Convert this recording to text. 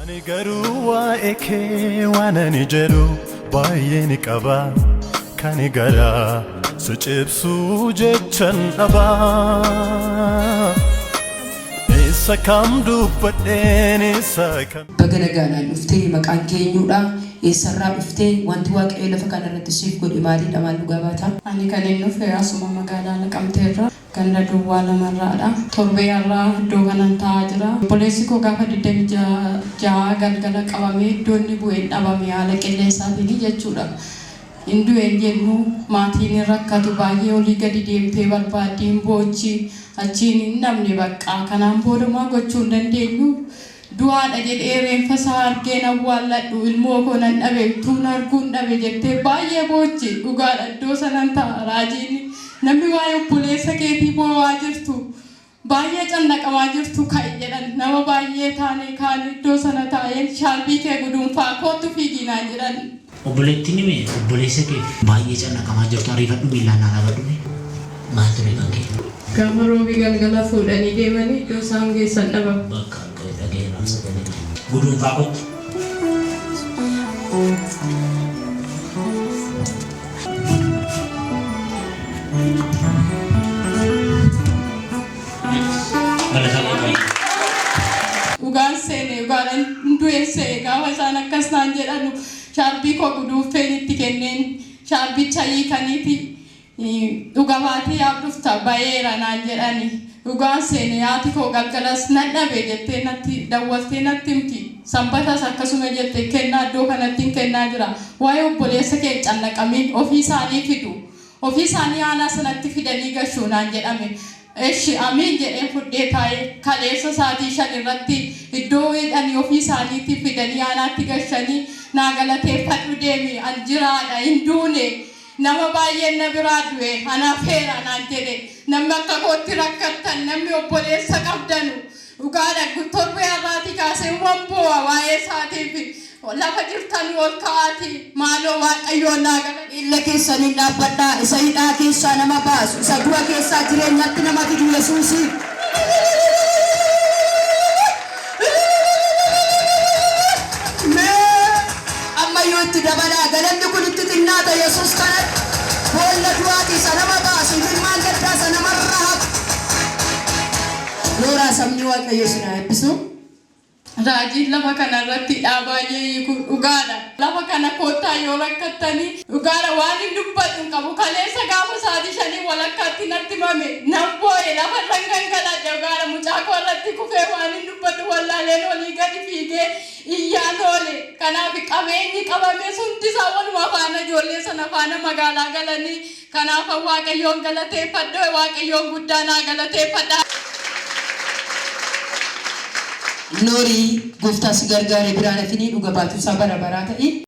Ani garuu waa'ee kee waan ani jedhu baay'ee ni qaba. Kan garaa si cibsu jechan dhaba. Isa kam dubbadheen isa kam. Baga nagaadhaan dhuftee maqaan kee eenyuudha? Eessarraa dhuftee? Wanti Waaqayyo lafa kana irratti siif godhe maaliidha? Maal dhugaa baata? Ani kanin dhufe asuma magaalaa Naqamteerraa ganda duwwaa lamarraadha. Torbee har'aa iddoo kanan taa'aa jira. Obboleessi koo gaafa 26 galgala qabamee iddoo inni bu'e hin dhabame haala qilleensaatiin jechuudha. Hin du'e hin jennu maatiin hin rakkatu baay'ee olii gadi deemtee barbaaddi hin boochi achiin hin dhabne baqqaa kanaan booda homaa gochuu hin dandeenyu. Du'aadha jedhee reenfa isaa argeen awwaalladhu ilmoo koo nan dhabe utuun arguun dhabe jettee baay'ee boochi dhugaadha iddoo sanan ta'a raajiin namni waa'ee obboleessa keetii boo'aa jirtu baay'ee cannaqamaa jirtu ka'i jedhan nama baay'ee taanee kaane iddoo sana taa'een shaarbii kee guduunfaa koottu fiigii naan jedhan. Obboleettiin mee obboleessa keef baay'ee cannaqamaa jirtu ariifadhu miillaan naa dhaabadhu mee maal ture kan kee? Gaafa Roobii galgala fuudhanii deemanii iddoo isaan geessan dhaban. Bakka dhagaheeraaf sagalee guduunfaa kottu. Galata Waaqayyo. Dhugaan seene dhugaadhaan hin du'een se'e gaafa isaan akkas naan jedhanu shaarbii koo guduunfeen itti kenneen shaarbicha hiikaniiti dhuga baatee yaaf dhufta bayeera naan jedhani dhugaan seene haati koo galgalas nan dhabe jettee natti dawwaltee natti himti sanbatas akkasuma jette kennaa iddoo kanatti hin kennaa jira waa'ee obboleessa kee hin cannaqamiin ofii isaanii fidu ofii isaanii aanaa sanatti fidanii gashu naan jedhame Eshi amiin jedheen fudhee taa'e. Kaleessa sa'aatii 5 irratti iddoo hidhanii ofii isaaniitii fidanii aanaatti gashanii naa galateeffadhu deemi an jiraadha hin duune nama baay'een na biraa du'e an hafeera naan jedhe. Namni akka kootti rakkattan namni obboleessa qabdanu dhugaadha torbee har'aatii kaasee wan boo'a waa'ee isaatiif Lafa jirtanuu ol ka'aatii maaloo Waaqayyoon naa galateeffadhaa. Miilla keessaniin dhaabbadhaa, isa hidhaa keessaa nama baasu, isa du'a keessaa jireenyatti nama fidu Yesuusiif. Mee ammayyuu itti dabalaa, galanni kun itti xinnaata Yesuus kanatti. Boolla du'aatii isa nama baasu, imimmaan gaddaa isa namarraa haqu. Nooraa sabni Waaqayyo isin haa eebbisu. Raajiin lafa kana irratti hidhaa baay'ee hiiku dhugaadha. Lafa kana koottaa yoo rakkattanii dhugaadha waan hin dubbadhu hin qabu. Kaleessa gaafa sa'aatii shanii walakkaatti natti himame nan boo'e lafa irran gangaladhe dhugaadha mucaa koo irratti kufee waan hin dubbadhu wallaaleen olii gadi fiigee iyyaan oole. Kanaaf qabeenyi qabames hundi isaa waluma faana ijoollee sana faana magaalaa galanii Kanaafan Waaqayyoon galateeffadhe, Waaqayyoon guddaa naa galateeffadha. Noorii gooftaa si gargaare biraan hafinii dhuga baatuu isaa bara baraa ta'i.